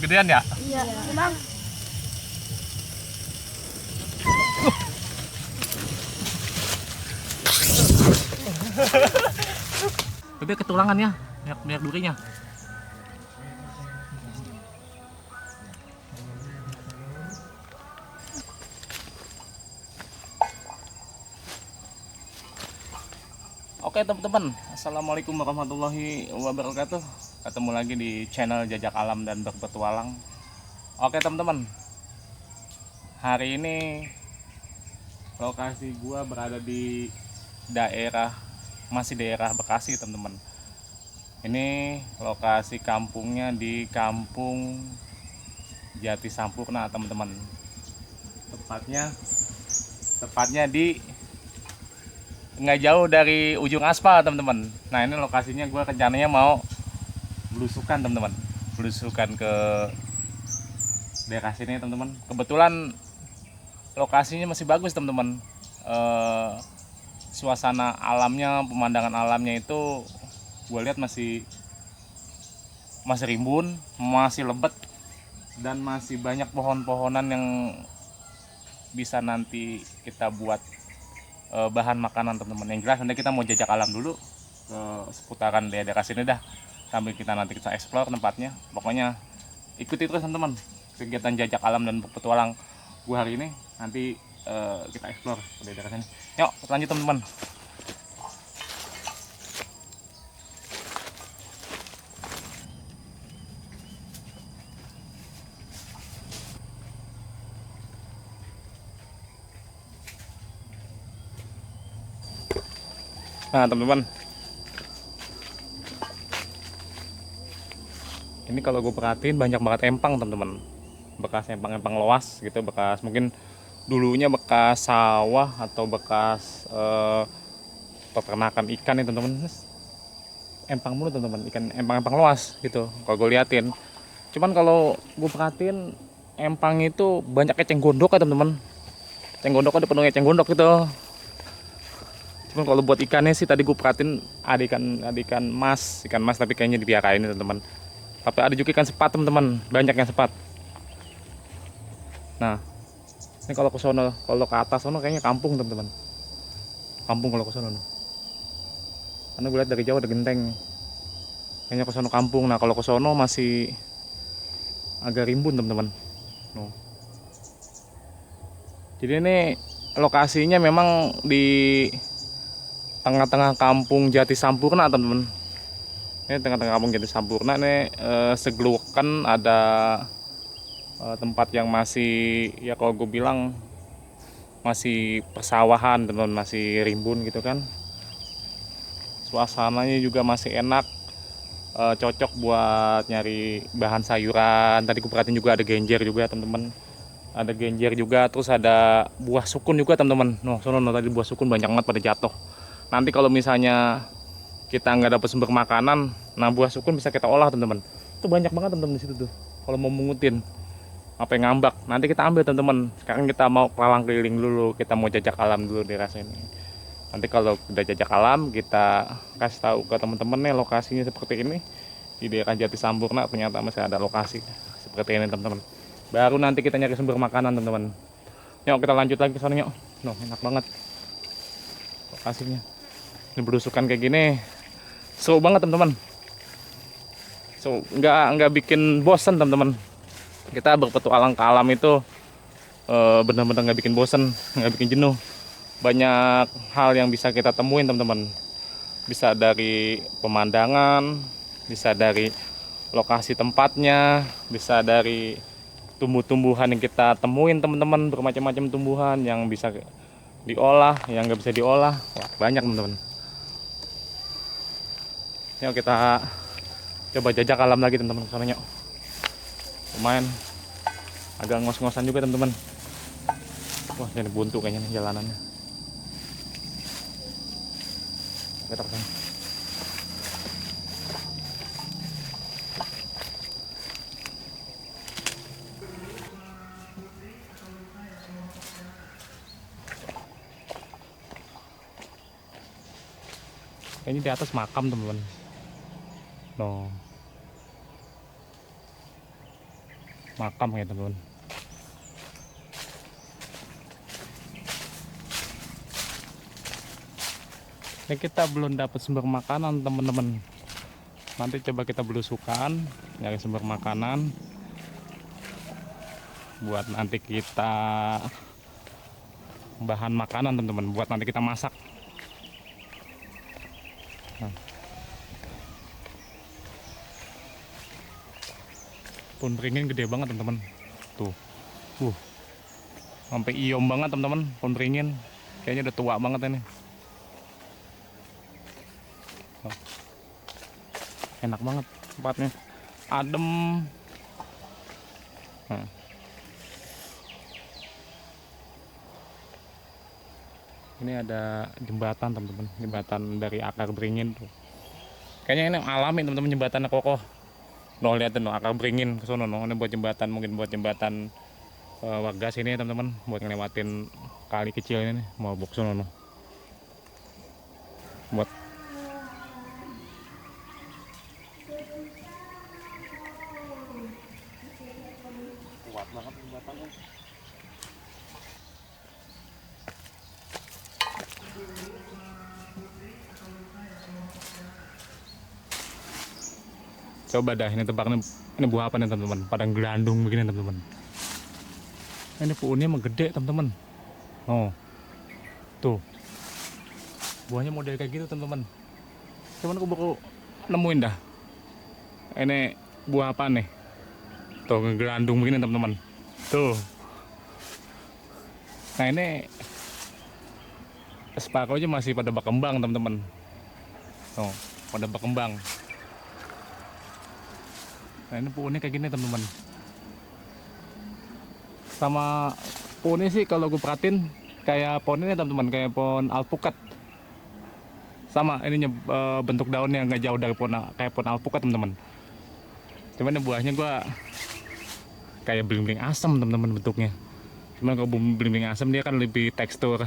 Gedean ya? Iya, Bang. Bebek ketulangan ya, minyak durinya. Oke teman-teman, assalamualaikum warahmatullahi wabarakatuh. Ketemu lagi di channel Jajak Alam dan Berpetualang. Oke teman-teman, hari ini lokasi gua berada di daerah Bekasi teman-teman. Ini lokasi kampungnya di Kampung Jati Sampurna teman-teman. Tepatnya di nggak jauh dari ujung aspal teman-teman. Nah ini lokasinya gue rencananya mau belusukan teman-teman, belusukan ke daerah sini teman-teman. Kebetulan lokasinya masih bagus teman-teman. Suasana alamnya, pemandangan alamnya itu gue lihat masih rimbun, masih lebat, dan masih banyak pohon-pohonan yang bisa nanti kita buat bahan makanan teman-teman. Yang jelas nanti kita mau jajak alam dulu ke seputaran daerah sini dah, sambil nanti kita explore tempatnya. Pokoknya ikuti terus teman-teman kegiatan jajak alam dan petualang gua hari ini. Nanti kita explore ke daerah sini. Yuk lanjut teman-teman. Nah teman-teman, ini kalau gue perhatiin banyak banget empang teman-teman, bekas empang-empang luas gitu, bekas mungkin dulunya bekas sawah atau bekas peternakan ikan nih teman-teman. Empang mulu teman-teman, ikan empang-empang luas gitu kalau gue liatin. Cuman kalau gue perhatiin empang itu banyak eceng gondok ya teman-teman. Eceng gondok ada penuh eceng gondok gitu. Cuman kalau buat ikannya sih tadi gue perhatiin ada ikan mas tapi kayaknya dipiara ini teman-teman. Tapi ada juga ikan sepat teman-teman, banyak yang sepat. Nah ini kalau ke sono, kalau ke atas sono kayaknya kampung teman-teman. Kampung kalau ke sono. Karena gue lihat dari jauh ada genteng. Kayaknya ke sono kampung. Nah kalau ke sono masih agak rimbun teman-teman. No. Jadi ini lokasinya memang di tengah-tengah kampung Jati Sampurna teman-teman. Ini tengah-tengah kampung Jati Sampurna ini segelukan ada tempat yang masih, ya kalau gue bilang masih persawahan teman-teman, masih rimbun gitu kan. Suasananya juga masih enak, cocok buat nyari bahan sayuran. Tadi gue perhatiin juga ada genjer juga teman-teman, ada genjer juga, terus ada buah sukun juga teman-teman. No, sono tadi buah sukun banyak banget pada jatuh. Nanti kalau misalnya kita nggak dapat sumber makanan, nah buah sukun bisa kita olah teman-teman. Itu banyak banget teman-teman di situ tuh. Kalau mau mengutin apa yang ngambak, nanti kita ambil teman-teman. Sekarang kita mau kelalang keliling dulu, kita mau jajak alam dulu di daerah ini. Nanti kalau udah jajak alam, kita kasih tahu ke teman-teman nih lokasinya seperti ini di daerah Jati Sampurna. Ternyata masih ada lokasi seperti ini teman-teman. Baru nanti kita nyari sumber makanan teman-teman. Yuk kita lanjut lagi ke sana yuk. No, enak banget lokasinya. Ini berusukan kayak gini seru banget teman-teman. So nggak bikin bosan teman-teman. Kita berpetualang ke alam itu benar-benar nggak bikin bosan, nggak bikin jenuh. Banyak hal yang bisa kita temuin teman-teman. Bisa dari pemandangan, bisa dari lokasi tempatnya, bisa dari tumbuh-tumbuhan yang kita temuin teman-teman. Bermacam-macam tumbuhan yang bisa diolah, yang nggak bisa diolah. Wah, banyak teman-teman. Yuk kita coba jajak alam lagi teman-teman ke sana yuk. Lumayan agak ngos-ngosan juga teman-teman. Wah ini buntu kayaknya nih jalanannya. Kita ke sana. Kayaknya di atas makam teman-teman. No. makam ya teman-teman. Ini kita belum dapat sumber makanan teman-teman. Nanti coba kita belusukan nyari sumber makanan buat nanti kita bahan makanan teman-teman, buat nanti kita masak. Nah. Pohon beringin gede banget teman-teman. Tuh. Sampai iom banget teman-teman pohon beringin. Kayaknya udah tua banget ini. Oh. Enak banget tempatnya. Adem. Nah. Ini ada jembatan teman-teman, jembatan dari akar beringin tuh. Kayaknya ini alami teman-teman, jembatannya kokoh. Noh lihatin noh akar beringin ke sono noh. Ini buat jembatan, mungkin buat jembatan warga sini teman-teman, buat ngelewatin kali kecil ini nih, mau bok sono noh. Buat kuat banget jembatannya. Coba dah ini tebak nih, ini buah apa nih teman-teman? Padang gelandung begini teman-teman. Ini pohonnya emang gede teman-teman. Oh, tuh buahnya model kayak gitu teman-teman. Cuman aku baru nemuin dah. Ini buah apa nih? Tuh gelandung begini teman-teman. Tuh. Nah ini separuhnya masih pada berkembang teman-teman. Oh, pada berkembang. Nah ini pohonnya kayak gini teman-teman. Sama pohonnya sih kalau gue perhatiin kayak pohon ini teman-teman, kayak pohon alpukat. Sama ininya bentuk daunnya nggak jauh dari pohon kayak pohon alpukat teman-teman. Cuman ini buahnya gue kayak belimbing asam teman-teman bentuknya. Cuman kalau belimbing asam dia kan lebih tekstur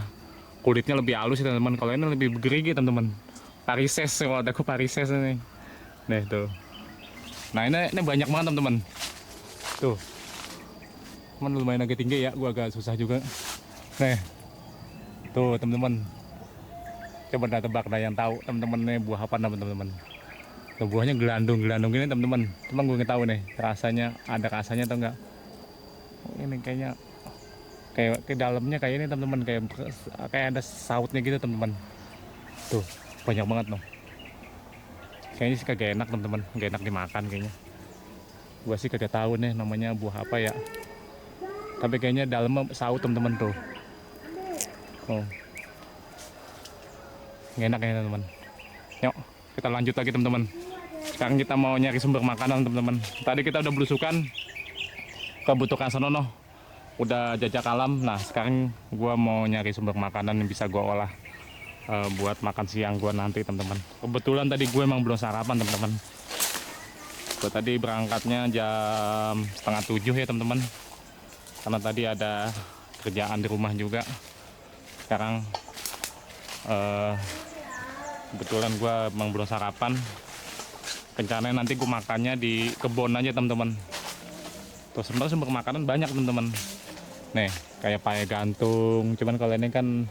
kulitnya lebih halus teman-teman. Kalau ini lebih bergerigi teman-teman. Parises, kalau ada aku parises ini. Nih tuh. Nah ini banyak banget teman-teman. Tuh. Cuman lumayan agak tinggi ya, gua agak susah juga. Nih. Tuh teman-teman. Coba dah tebak dah yang tahu teman-teman ini buah apa teman-teman. Tuh buahnya gelandung ini teman-teman. Cuman gue nggak tahu nih rasanya, ada rasanya atau enggak. Ini kayaknya kayak ke dalamnya kayak ini teman-teman, kayak ada sautnya gitu teman-teman. Tuh, banyak banget loh. Kayaknya sih kagak enak teman-teman, gak enak dimakan kayaknya. Gua sih kagak tahu nih namanya buah apa ya. Tapi kayaknya dalamnya saut teman-teman tuh. Oh. Gak enak ya teman-teman. Yuk, kita lanjut lagi teman-teman. Sekarang kita mau nyari sumber makanan teman-teman. Tadi kita udah belusukan ke Butukan Sonono, udah jajak alam. Nah sekarang gua mau nyari sumber makanan yang bisa gua olah buat makan siang gue nanti teman-teman. Kebetulan tadi gue emang belum sarapan teman-teman. Gue tadi berangkatnya jam 6:30 ya teman-teman. Karena tadi ada kerjaan di rumah juga. Sekarang kebetulan gue emang belum sarapan. Rencananya nanti gue makannya di kebun aja teman-teman. Terus sebenarnya sumber makanan banyak teman-teman. Nih kayak pae gantung. Cuman kalau ini kan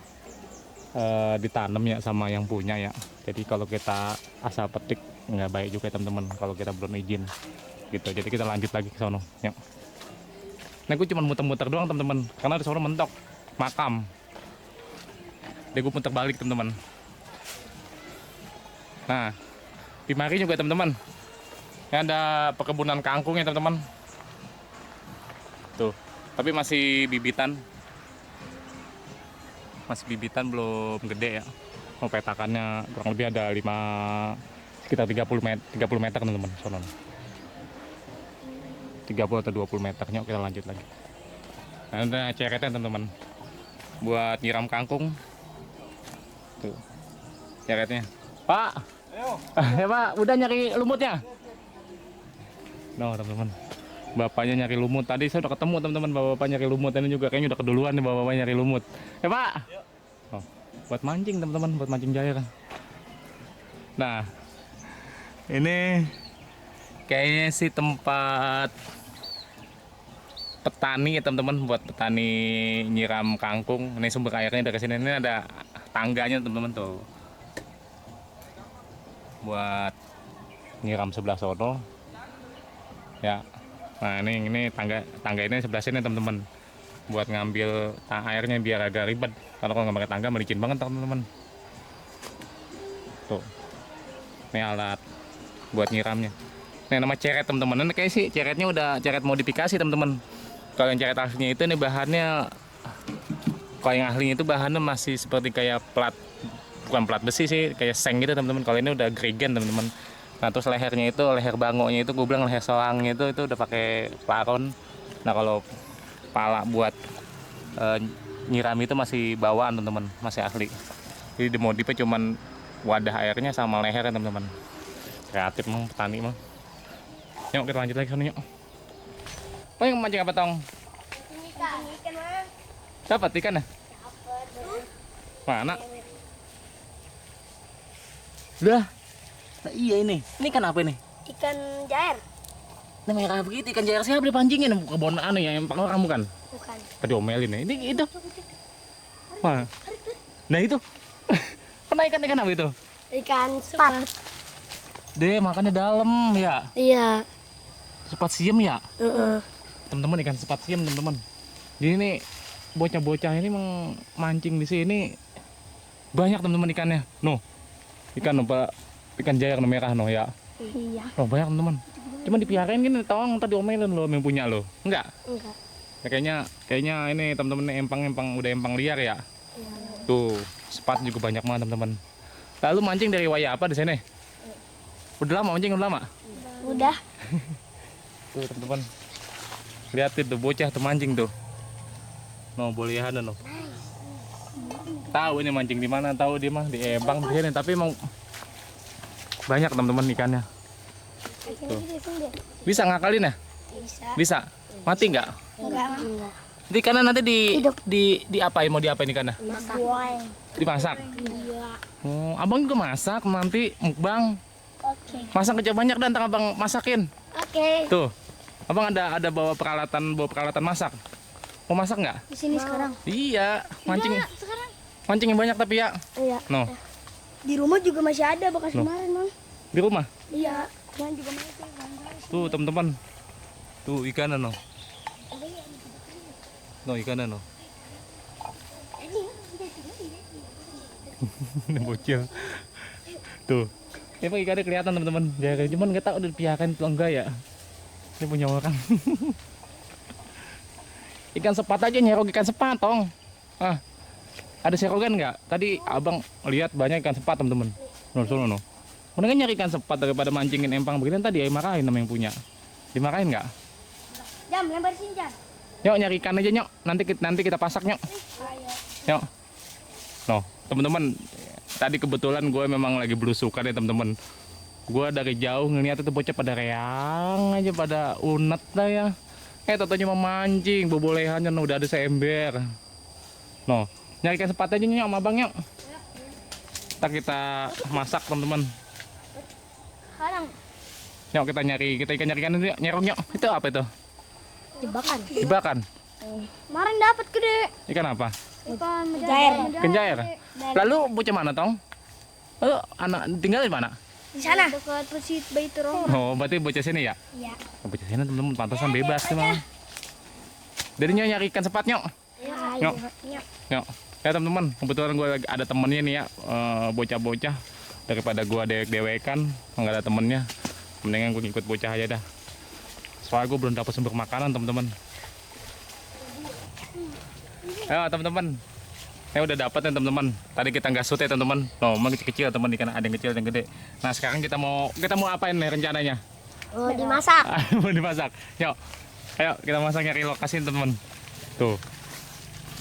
ditanam ya sama yang punya ya. Jadi kalau kita asal petik nggak baik juga teman-teman kalau kita belum izin gitu. Jadi kita lanjut lagi ke sono. Yuk. Nah gue cuma muter-muter doang teman-teman, karena di sono mentok makam. Jadi gue muter balik teman-teman. Nah di mari juga teman-teman, ini ada perkebunan kangkung ya teman-teman. Tuh, tapi masih bibitan. Masih bibitan, belum gede ya. Oh, petakannya kurang lebih ada sekitar 30 meter teman-teman sono. 30 atau 20 meternya. Kita lanjut lagi. Nah, ada ceretnya teman-teman buat nyiram kangkung. Tuh ceretnya. Pak, ayo. Ya Pak, udah nyari lumutnya? No teman-teman, bapaknya nyari lumut. Tadi saya udah ketemu teman-teman, bapak nyari lumut. Ini juga kayaknya udah keduluan nih bapak nyari lumut. Ya Pak. Oh, buat mancing teman-teman, buat mancing jair. Nah, ini kayaknya sih tempat petani ya teman-teman, buat petani nyiram kangkung. Ini sumber airnya dari sini. Ini ada tangganya teman-teman tuh, buat nyiram sebelah sono ya. Nah ini tangga ini sebelah sini teman-teman, buat ngambil airnya biar agak ribet. Kalau nggak pakai tangga melicin banget teman-teman. Tuh, ini alat buat nyiramnya. Ini nama ceret teman-teman. Ini kayak sih ceretnya udah ceret modifikasi teman-teman. Kalau yang ceret aslinya itu nih bahannya, kalau yang aslinya itu bahannya masih seperti kayak plat, bukan plat besi sih, kayak seng gitu teman-teman. Kalau ini udah gregen teman-teman. Nah terus lehernya itu, leher bangoknya itu gue bilang leher selangnya itu udah pakai plaron. Nah kalau pala buat nyiram itu masih bawaan teman-teman, masih asli. Jadi dimodifnya cuman wadah airnya sama lehernya teman-teman. Kreatif mah petani mah. Yuk kita lanjut lagi sana yuk. Oh yang mancing apa tong? Ikan mah. Dapat ikan ya? Mana? Udah. Nah, iya ini kan apa ini? Ikan jair. Ini merah begitu, ikan jair siapa dipancingin? Kebon anu ya, yang orang bukan? Bukan. Tadi omelin ya. Ini itu. Wah. Nah itu. Kena ikan apa itu? Ikan sepat. Deh, makannya dalam ya. Iya. Sepat siem ya. Heeh. Teman-teman, ikan sepat siem teman-teman. Jadi ini bocah-bocah ini mancing di sini banyak teman-teman ikannya. Noh. Ikan apa? Ikan jair merah noh ya. Iya. Oh banyak teman-teman. Cuma dipiharain gini tawang tadi omelin lo yang punya lo. Enggak? Enggak. Ya, kayaknya ini teman-teman empang udah empang liar ya. Iya. Tuh, sepat juga banyak banget teman-teman. Lalu mancing dari waya apa di sini? Udah lama mancing, udah lama? Udah. Tuh teman-teman. Lihat itu bocah tuh mancing tuh. No, bolehan no. Tahu ini mancing di mana, tahu dia mah di empang di sini, tapi mau banyak teman-teman ikannya. Tuh. Bisa ngakalin ya? Bisa. Bisa. Mati nggak? Enggak. Jadi ikannya nanti Hidup. di apain, mau diapain ikannya? Masak. Dimasak. Iya. Oh, abang juga masak nanti mukbang. Oke. Masak aja banyak dan ntar abang masakin. Oke. Tuh, abang ada bawa peralatan masak. Mau masak nggak? Di sini sekarang. Iya, mancing Sekarang. mancing yang banyak tapi ya. Iya. No, Di rumah juga masih ada bekas Loh. kemarin, Bang. di rumah. Iya. Kemarin juga masih ada. Tuh teman-teman, tuh ikannya no. No ikannya no. Ini bocil. Tuh, emang ikannya kelihatan teman-teman. Jaga cuman nggak tahu udah dipiahkan atau enggak ya. Ini punya orang. Ikan sepat aja nyerok ikan sepat tong. Ah, ada serogan nggak? Tadi abang lihat banyak ikan sepat teman-teman. No, sono no. Mendingan nyari ikan sepat daripada mancingin empang begini. Tadi ayah marahin sama yang punya. Dimarahin nggak? Jam, lempar sini, Jam. Nyok nyari ikan aja nyok. Nanti kita pasak nyok. Nyok. No, teman-teman. Tadi kebetulan gue memang lagi belusukan ya teman-teman. Gue dari jauh ngeliat itu bocah pada reang aja, pada unet lah ya. Totonya mau mancing, bobolehannya udah ada seember. No, nyari ikan sepat aja nyok sama abang nyok. Ntar kita masak teman-teman. Sekarang Nyok kita ikan nyari ikan itu nyerong nyok. Itu apa itu? jebakan. Dibakan. Kemarin dapat gede. Ikan apa? Ikan jair. Ikan jair. Lalu bocah mana tong? Lalu anak tinggal di mana? Di sana. Dekat Masjid Baitur Rahman. Oh, berarti bocah sini ya? Iya. Bocah sini teman-teman pantasan bebas sih malah. Dari nyok nyari ikan sepat nyok. Nyok. Nyok. Ya teman-teman, kebetulan gue ada temennya nih ya, bocah-bocah. Daripada gue dewek-dewekan, nggak ada temennya, mendingan gue ngikut bocah aja dah. Soalnya gue belum dapat sumber makanan teman-teman. Ayo teman-teman, saya udah dapat nih teman-teman. Tadi kita nggak sute teman-teman. No, emang kecil-kecil teman ikan, ada yang kecil, ada yang gede. Nah sekarang kita mau apain nih rencananya? Oh, dimasak. Mau dimasak. Yuk, ayo kita masak nyari lokasi teman-teman. Tuh,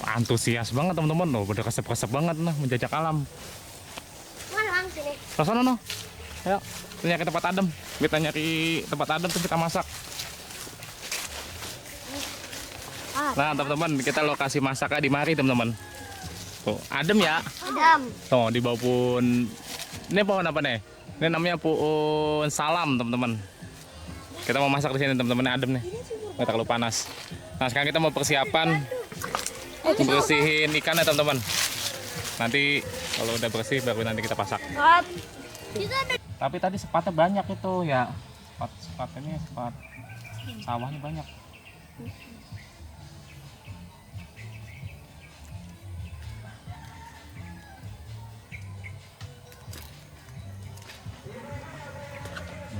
antusias banget teman-teman. Loh, udah resep-resep banget nah menjajak alam. Mana Bang sini? Rasanya no. Ayo, kita nyari tempat adem. Kita nyari tempat adem terus kita masak. Nah teman-teman, kita lokasi masaknya di mari teman-teman. Tuh, adem ya. Adam. Tuh, di bawah pohon. Ini pohon apa nih? Ini namanya pohon salam teman-teman. Kita mau masak di sini teman-teman, adem nih. nggak terlalu panas. Nah sekarang kita mau persiapan bersihin ikan ya teman-teman. Nanti kalau udah bersih baru nanti kita pasak. Tapi tadi sepatnya banyak itu ya. Sepat ini sepat sawahnya banyak.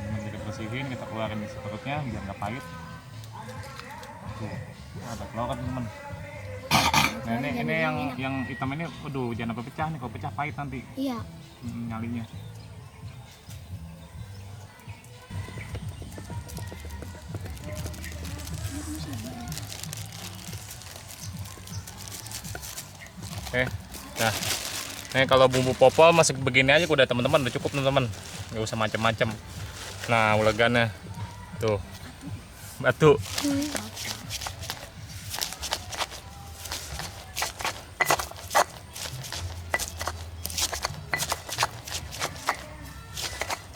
Nanti kita bersihin, kita keluarin isi perutnya biar nggak pahit. Tuh, ada telur kan teman. Nah ini yang hitam ini, waduh jangan sampai pecah nih, kalau pecah pahit nanti Iya. nyalinya. Oke, nah ini kalau bumbu popol masih begini aja udah teman-teman, udah cukup teman-teman, nggak usah macam-macam. Nah ulegannya tuh batu.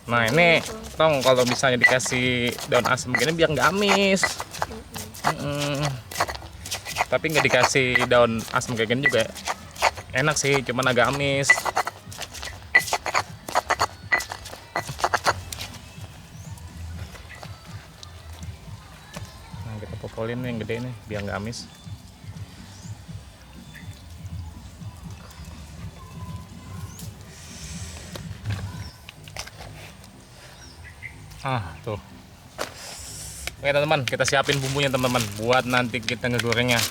Nah ini tong kalau misalnya dikasih daun asam gini biar nggak amis. Tapi nggak dikasih daun asam kayak gini juga enak sih, cuman agak amis. Nah kita popolin yang gede nih biar nggak amis. Tuh. Oke teman-teman, kita siapin bumbunya teman-teman buat nanti kita ngegorengnya.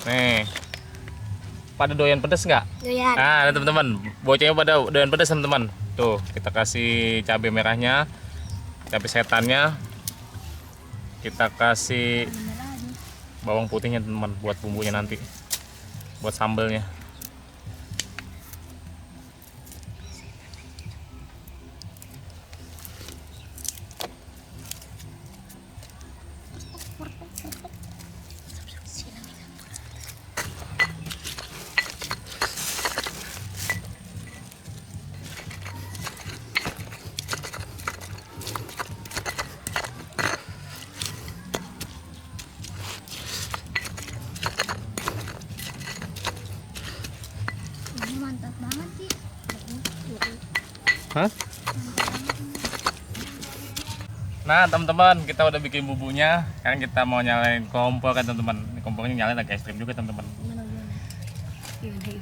Nih. Pada doyan pedas nggak? Doyan. Nah, teman-teman, bocahnya pada doyan pedas teman-teman. Tuh, kita kasih cabai merahnya, cabai setannya. Kita kasih bawang putihnya teman-teman buat bumbunya nanti. Buat sambelnya. Mantap banget sih. Hah? Nah teman-teman, kita udah bikin bumbunya. Sekarang kita mau nyalain kompor kan teman-teman. Ini kompornya nyalain agak ekstrim juga teman-teman.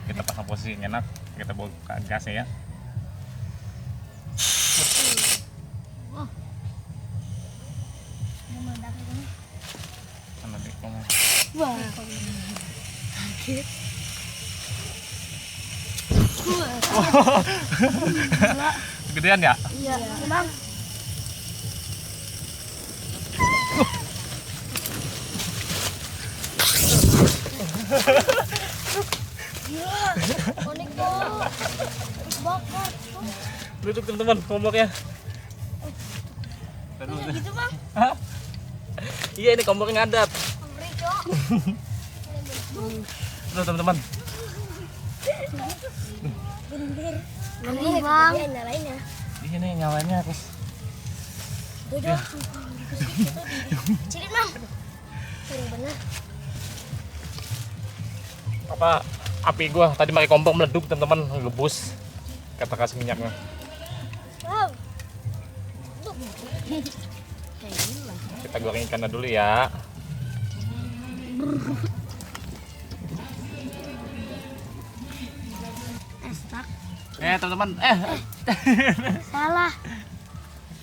Kita pasang posisi yang enak. Kita buka gasnya ya. Nanti kamu. Wah. Gedean ya? Iya, Bang. Unik kok. Bakar. Duduk teman-teman kompornya. Gitu, Bang. Hah? Iya ini kompornya ngadat. Ngeri, Cok. Tuh teman-teman. Ngeri, Bang. Nyalain ya. Iya nih nyalainnya terus. Duduk. Cilin, Bang. Sering bener. Apa api gua tadi pakai kompor meleduk teman-teman, ngebus. Kita kasih minyaknya. Wow. Kita goreng ikannya dulu ya. Estak. Teman-teman, Salah.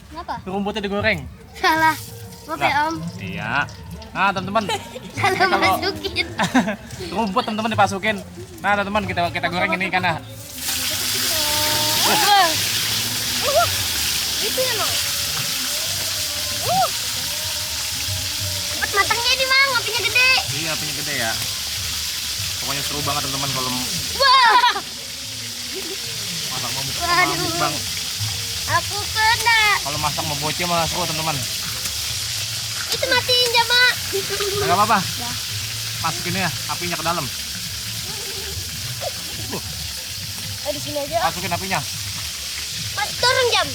Kenapa? rumputnya digoreng. Salah. Maaf ya, Om. Iya. Nah teman-teman, Salah kalau- masukin. rumput teman-teman dimasukin. Nah teman-teman, kita goreng ini ikannya. Itu ya, Bang. Cepet matangnya ini, Bang. Apinya gede. Iya, apinya gede ya. Pokoknya seru banget teman-teman kalau Wah. masak mau Waduh. bang. Aku kena. Kalau masak mau bocil malah seru teman-teman. Itu matiin ya, Mak. Enggak apa-apa. Masukin ya apinya ke dalam. Di sini aja. Masukin apinya. Mas, turun jam.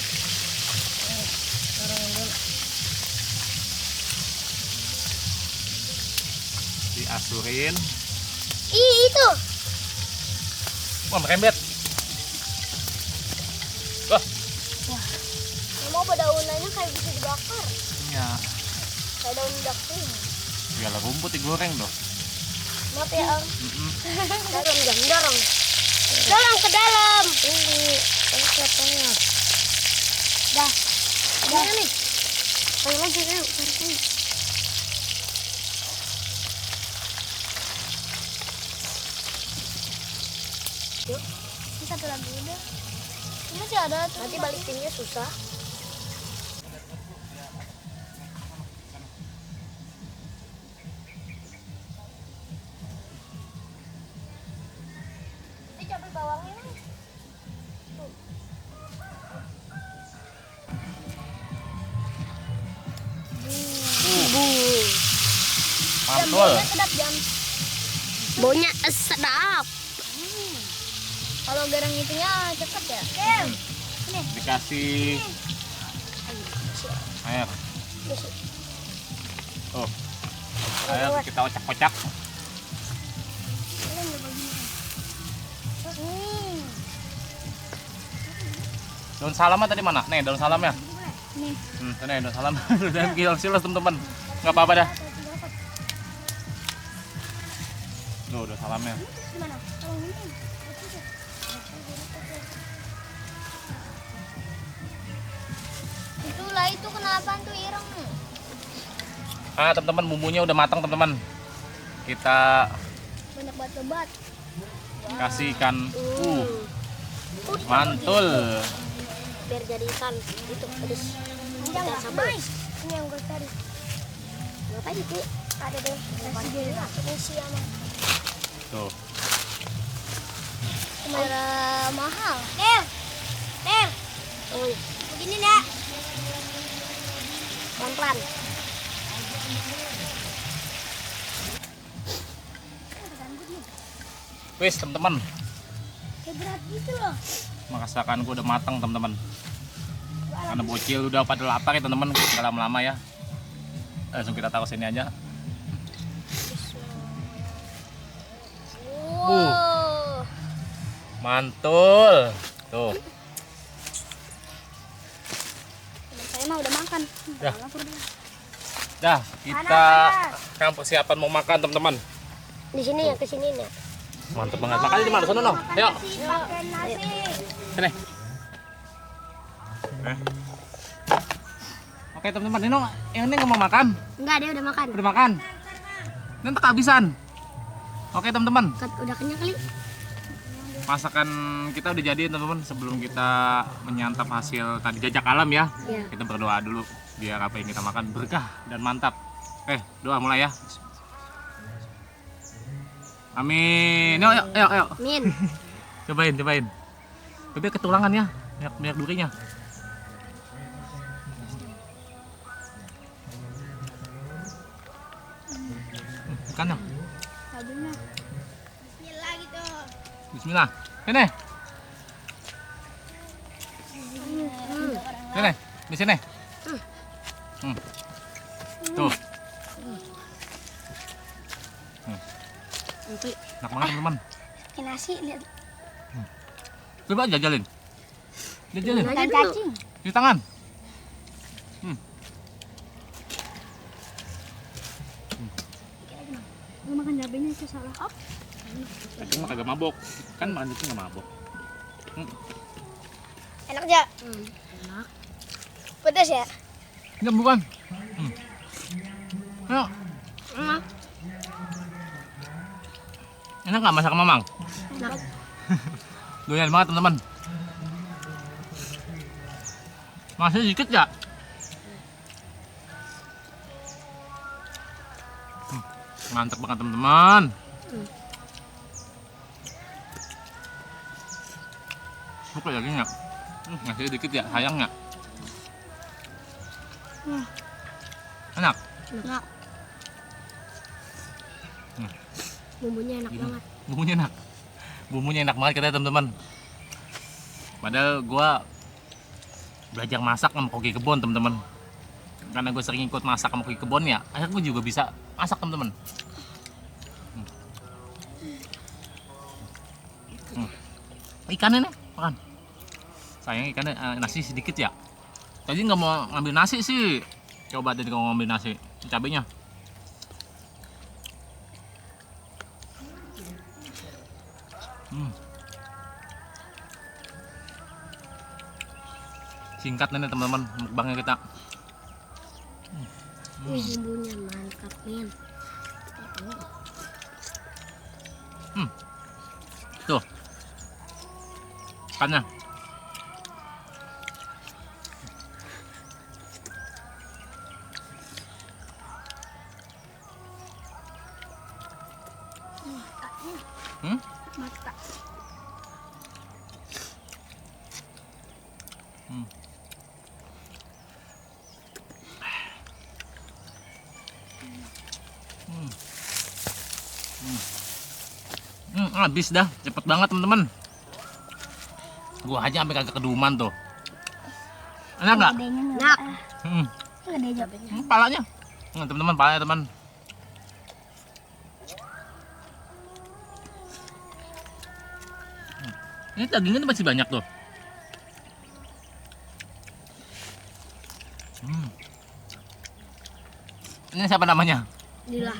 Diasurin. Ih, itu. Wah, merembet. Wah, Mau daunannya kayak bisa dibakar. ya. Kayak daun dakling. Biarlah rumput digoreng doh. Maaf ya, Om. Dorong. Dorong ke dalam. Ini katanya. Dah. Dah nih. Ayo lagi, ayo. Tarik lagi. Yuk. Ini satu lagi udah. Ini masih ada tuh. Nanti balikinnya susah. Ini cabai bawangnya nih. Tuh. Mantul. Baunya sedap, Jam. Baunya sedap. Kalau garang itunya cepet ya. Ini. Dikasih air. Oh, air kita kocak-kocak. Daun salamnya tadi mana? Nih, daun salamnya. Nih. Nih, daun salam. Udah silas teman-teman. Nggak apa-apa dah. Tuh, daun salamnya. Gimana? Kalau ini. Itulah itu kenapa tuh ireng? Ah, teman-teman, bumbunya udah matang, teman-teman. Kita Banyak batu-bat. kasih ikan. Mantul. Biar jadi ikan itu pedes. Kita sambal. Ini yang gue cari. Ngapain itu? Ada deh. Kasih jadi isi sama. Tuh. Kamera mahal. Ter. Oh, begini nak. Pelan-pelan. Wis, teman-teman. Kayak berat gitu loh. Masakan gua udah matang, teman-teman. Karena bocil udah pada lapar ya, teman-teman. Nggak lama-lama ya. Langsung kita taruh sini aja. Wow. Mantul. Tuh. Teman saya mah udah makan. Dah. Lapar dia. Dah, kita kan persiapan mau makan, teman-teman. Di sini ya, ke sini nih. Mantep banget. Makannya di mana? Sono, no. Ayo. Pakai nasi. Sini. Oke, teman-teman. Ini yang ini nggak mau makan. Enggak, dia udah makan. Udah makan. Nanti kehabisan. Oke, teman-teman. Udah kenyang kali. Masakan kita udah jadi, teman-teman. Sebelum kita menyantap hasil tadi jajak alam ya, Iya. kita berdoa dulu biar apa yang kita makan berkah dan mantap. Doa mulai ya. Amin. Ayo. Min. Cobain. Tapi ketulangan ya, banyak durinya. Ikannya. Sabunnya. Bismillah gitu. Bismillah. Sini. Sini. Di sini. Tuh. Nanti Enak banget, teman-teman. pakai nasi lihat. Coba jajalin. Jajalin. Dan cacing. Di tangan. Lu makan cabenya itu salah. Op. Cacing mah kagak mabok. Kan makan itu nggak mabok. Enak ya? Enak. Pedas ya? Enggak, bukan. Ayo. Enak. Enak nggak masak mamang? Enak. Doyan banget, teman-teman. Masih dikit ya? Mantap banget, teman-teman. Apa lagi nggak? Masih dikit ya, sayang nggak? Enak. Enak. Bumbunya enak banget. Bumbunya enak. Bumbunya enak banget katanya, teman-teman. Padahal gua belajar masak sama koki kebon, teman-teman. Karena gue sering ikut masak sama koki kebon ya, akhirnya gue juga bisa masak, teman-teman. Ikannya nih, makan. Sayang ikannya nasi sedikit ya. Tadi nggak mau ngambil nasi sih. Coba tadi kalau ngambil nasi, cabenya. Singkat nih teman-teman mukbangnya kita. Bumbunya mantap, men. Tuh. Ikannya. Mata. Habis dah, cepet banget teman-teman. Gua aja sampai kagak keduman tuh. Enak nggak? Enak. Gede aja. Palanya. Teman-teman, palanya teman. Ini dagingnya masih banyak tuh. Ini siapa namanya? Lila.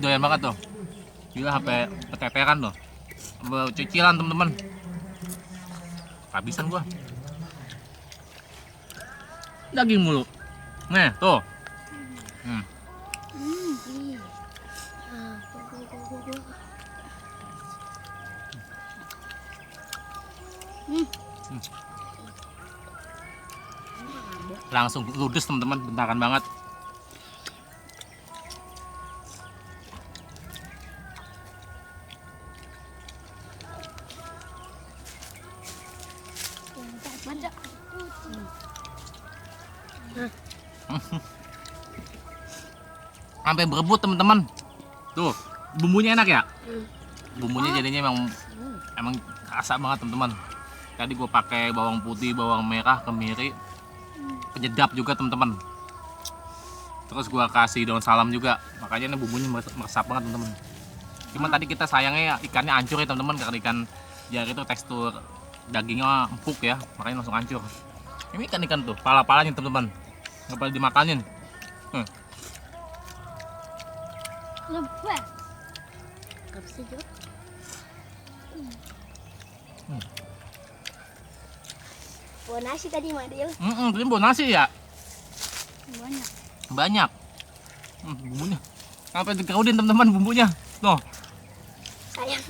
Doyan banget tuh. Gila sampai keteteran tuh. Cicilan teman-teman. Habisan gua. Daging mulu. Nih, tuh. Langsung ludes teman-teman, bentaran banget. Sampai berebut teman-teman. Tuh, bumbunya enak ya? Bumbunya jadinya emang kerasa banget teman-teman. Tadi gue pakai bawang putih, bawang merah, kemiri, penyedap juga teman-teman. Terus gue kasih daun salam juga, makanya ini bumbunya meresap banget teman-teman. Cuman tadi kita sayangnya ikannya hancur ya teman-teman, karena ikan jar itu tekstur dagingnya empuk ya, makanya langsung hancur. Ini ikan-ikan tuh, pala-palanya teman-teman, nggak boleh dimakanin. Lebat. Gak bisa juga. Bawa nasi tadi, Madil. Tadi bawa nasi ya? Banyak. Banyak. Bumbunya. Sampai dikerudin teman-teman bumbunya. Tuh. Sayang.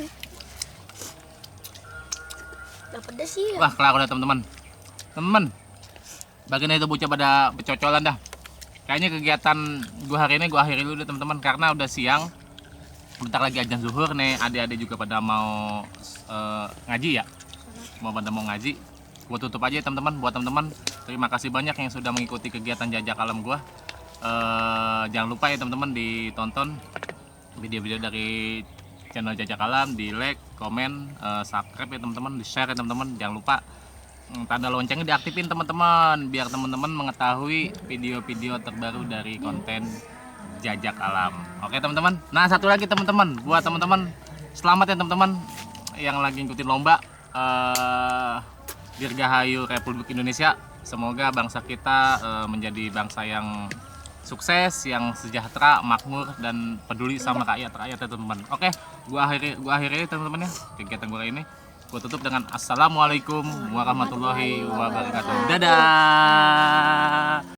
Gak pedes sih. Wah, kelar udah teman-teman. Teman-teman. Bagian itu bocah pada pecocolan dah. Kayaknya kegiatan gua hari ini gua akhiri dulu deh teman-teman, karena udah siang. Bentar lagi azan zuhur nih, adik-adik juga pada mau ngaji ya. Pada mau ngaji. Gua tutup aja ya teman-teman. Buat teman-teman, terima kasih banyak yang sudah mengikuti kegiatan jajak alam gua. Jangan lupa ya teman-teman ditonton video-video dari channel Jajak Alam, di like, komen, subscribe ya teman-teman, di share ya teman-teman. Jangan lupa tanda loncengnya diaktifin teman-teman, biar teman-teman mengetahui video-video terbaru dari konten Jajak Alam. Oke teman-teman. Nah, satu lagi teman-teman, buat teman-teman selamat ya teman-teman yang lagi ngikutin lomba Dirgahayu Republik Indonesia. Semoga bangsa kita menjadi bangsa yang sukses, yang sejahtera, makmur, dan peduli sama rakyat-rakyat ya teman-teman. Oke, gua akhiri teman-teman ya kegiatan gua ini. Gua tutup dengan assalamualaikum warahmatullahi wabarakatuh. Dadah.